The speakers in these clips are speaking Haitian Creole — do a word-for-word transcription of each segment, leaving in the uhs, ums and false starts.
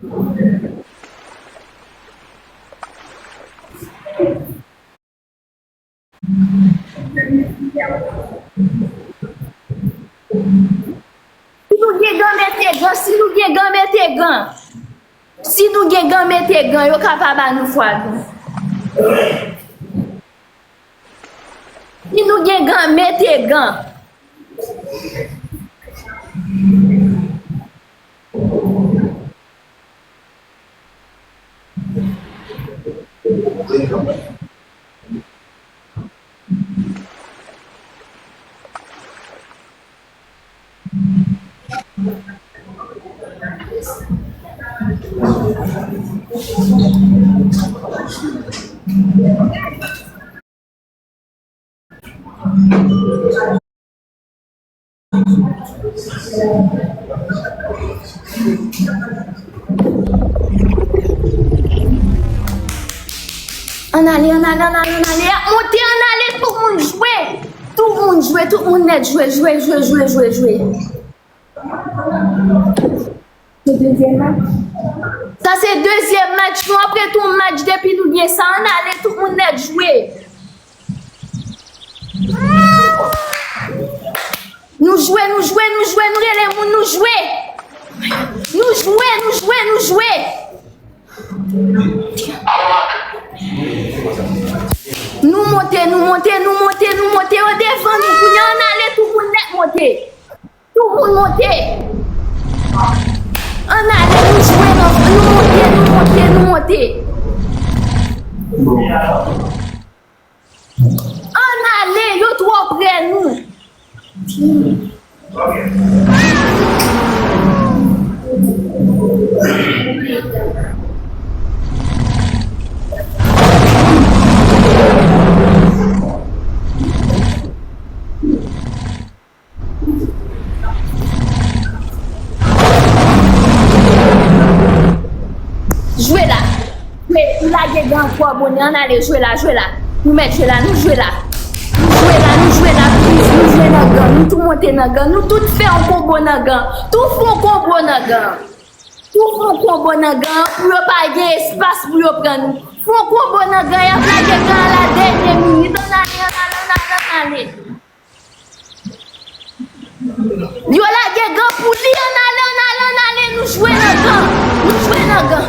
Si nou gen gan, mete gan. Si nou gen gan, mete gan. Si nou gen gan, mete gan. Yo ka pa ba nou fwa nou. Si nou gen gan, mete gan. Ann ale, ann ale, ann ale, ann ale. Y ap monte, ann ale, tout moun jwe. Tout moun jwe, tout moun nèt jwe, jwe, jwe, jwe, jwe, jwe. Se dezyèm match. Sa se dezyèm match nou. Apre tou match, depi nou gen sa, ann ale, tout moun nèt jwe. Nou jwe, nou jwe, nou jwe, nou rele moun, nou jwe. Nou jwe, nou jwe, nou jwe. Nou monte, nou monte, nou monte, nou monte. Yo devan nou. Kounye a, ann ale, tout moun nèt monte. Tout moun monte. Ann ale, nou jwe, nou, nou monte, nou monte, nou monte. Ann ale, yo twò prè nou. Jwe la. Jwe, nou lage gan twò bonè, ann ale, jwe la, jwe la. Nou mèt jwe la, nou jwe la. Nou jwe la, nou jwe la, plis, nou jwe nan gan. Nou tou monte nan gan. Nou tout fè yon konbo nan gan. Tou fè yon konbo nan gan. Tou fè yon konbo nan gan pou yo pa gen espas pou yo pran nou. Fè yon konbo nan gan, y ap lage gan an la dènye minit. Ann ale, ann ale, ann ale, ann ale. Yo lage gan pou li, ann ale, ann ale, ann ale, nou jwe nan gan, nou jwe nan gan.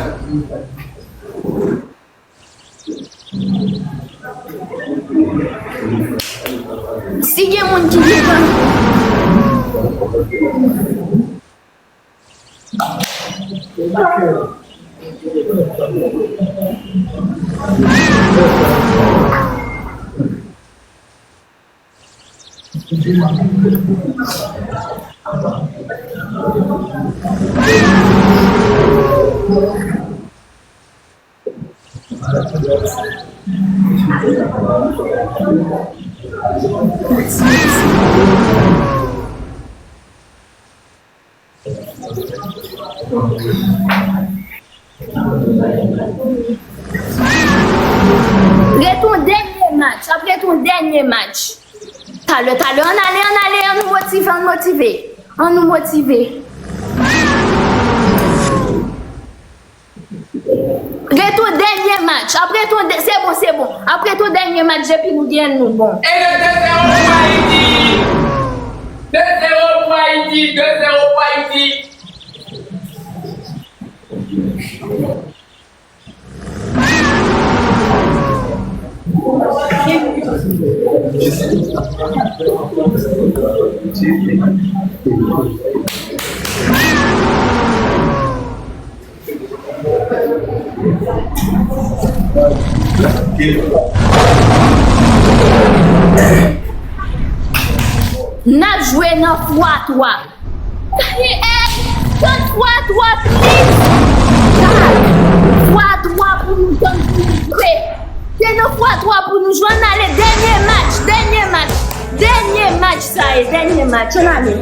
Si gen moun ki gen gan. Ret yon dènye match, ap ret yon dènye match. Talè, talè, ann ale, ann ale, ann nou motive, ann motive. Ann nou motive. Ret yon dènye match. Apre tou dè-, se bon, se bon. Apre tou dènye match, depi nou gen l, nou bon. E de zewo pou Ayiti. De zewo pou Ayiti. De zewo pou Ayiti. N ap jwe nan fwa twa. Tann fwa twa, plis. Fwa twa pou nou tann pou nou jwe. Se nan fwa twa pou nou jwe. Ann ale, dènye match, dènye match. Dènye match sa ye, dènye match. Ann ale.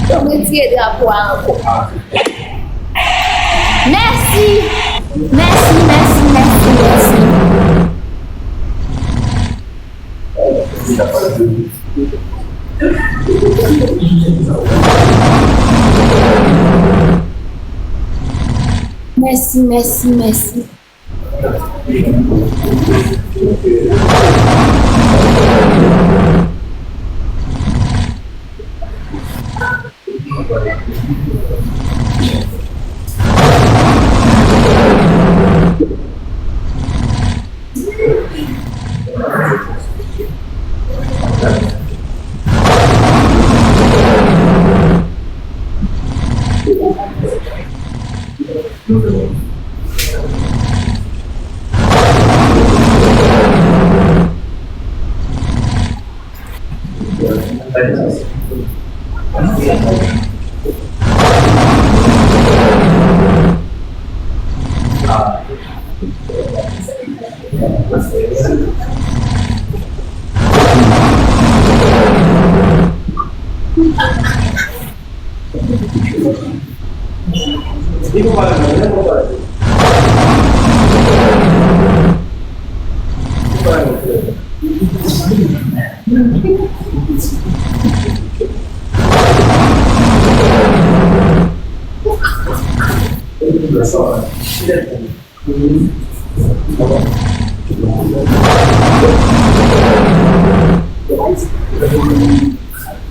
Yo retire drapo a ankò. Mèsi! Mèsi, mèsi, mèsi, mèsi, mèsi. Mèsi, mèsi, mèsi.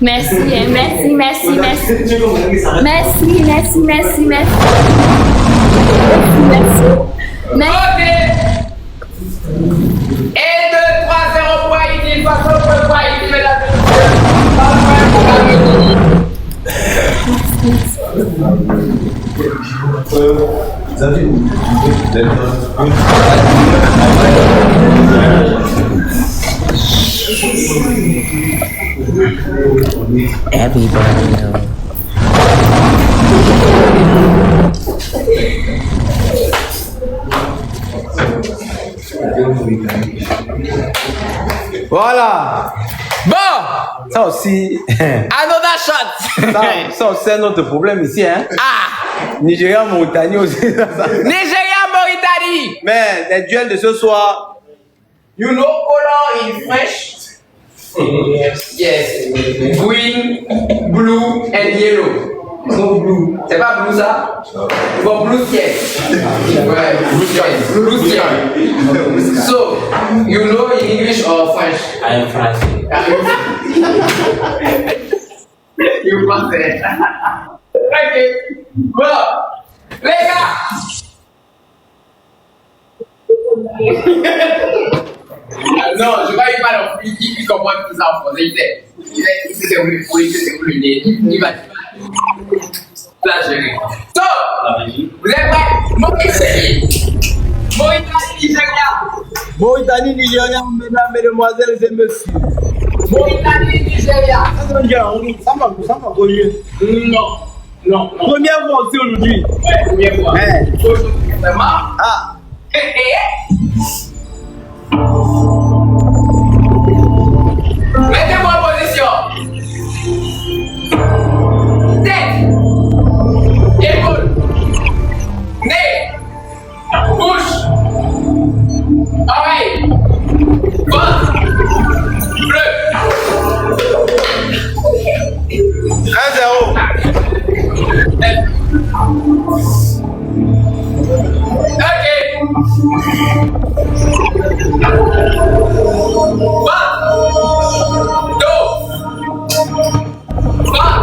Mèsi, mèsi, mèsi, mèsi. Mèsi, mèsi, mèsi, mèsi. Mèsi, mèsi. Mèsi. Ok. Un, deux, trois, zéro pour Haïti, une fois zéro pour Haïti, mesdames et messieurs. Bye bye pour Haïti. Everybody know. Voilà. Bon. Sa osi. Another shot. Sa, sa osi, se yon lòt pwoblèm isi, hein. Ah. Nigeria, Mauritanie osi. Nigeria, Mauritanie. Mais les duels de ce soir. You know color in French? Yes. Green, blue, and yellow. No blue. C'est pas blue ça? Bon, blue sky. Ouais, blue sky. Blue sky. So, you know in English or French? I am French. You français. Ok. Bon. Les gars. Non, je vais pas non plus. Il, il comprend tout ça en français. Il sait, il sait, c'est voulu, oui, c'est voulu, il va. Exagéré. So, vous êtes prêts? Mauritanie. Mauritanie, Nigeria. Mauritanie, Nigeria, mesdames, mesdemoiselles et messieurs. Mauritanie, Nigeria. Sa se Nigeria, wi. Sa pa, sa pa konn. Non, non, non. Premye fwa osi ojoudwi. Wi, premye fwa. Hein. Ojoudwi, vrèman. Ah. Mete mwen an pozisyon. Tèt, epòl, ne, bouch, òrèy, vant, ble. Un zéro. Ok. Vant. Do. Vant.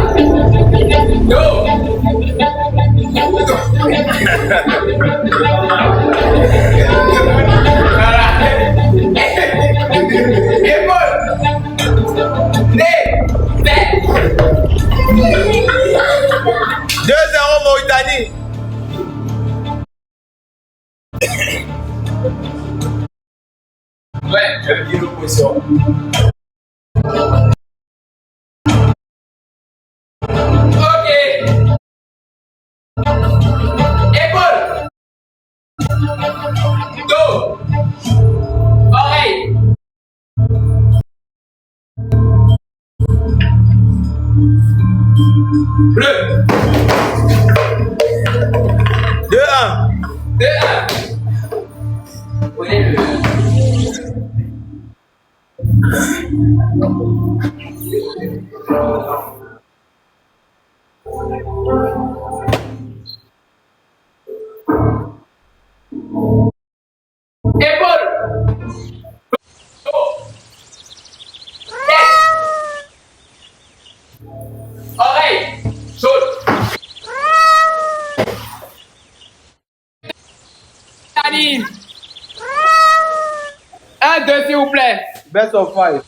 Do. Epòl. Ne. Tèt. Deux zéro Mauritanie. Wè, epi ki lopresyon. Ok. Epòl. Do. Òrèy. Ble. Deux un. Deux un. Epòl. Do. Tèt. Òrèy. Jòn. Dani. Un, deux, s'il vous plaît. Best of five.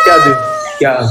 Gade, gade.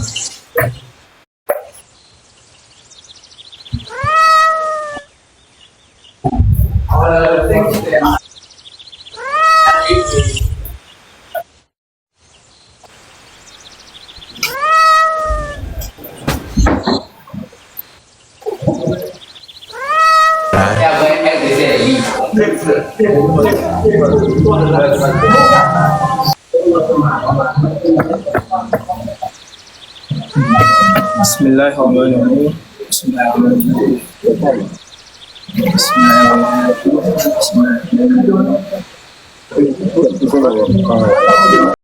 Bismillahir Rahmanir Rahim. Bismillahir Rahmanir Rahim. Bismillahir Rahmanir Rahim. Bismillahir Rahmanir Rahim.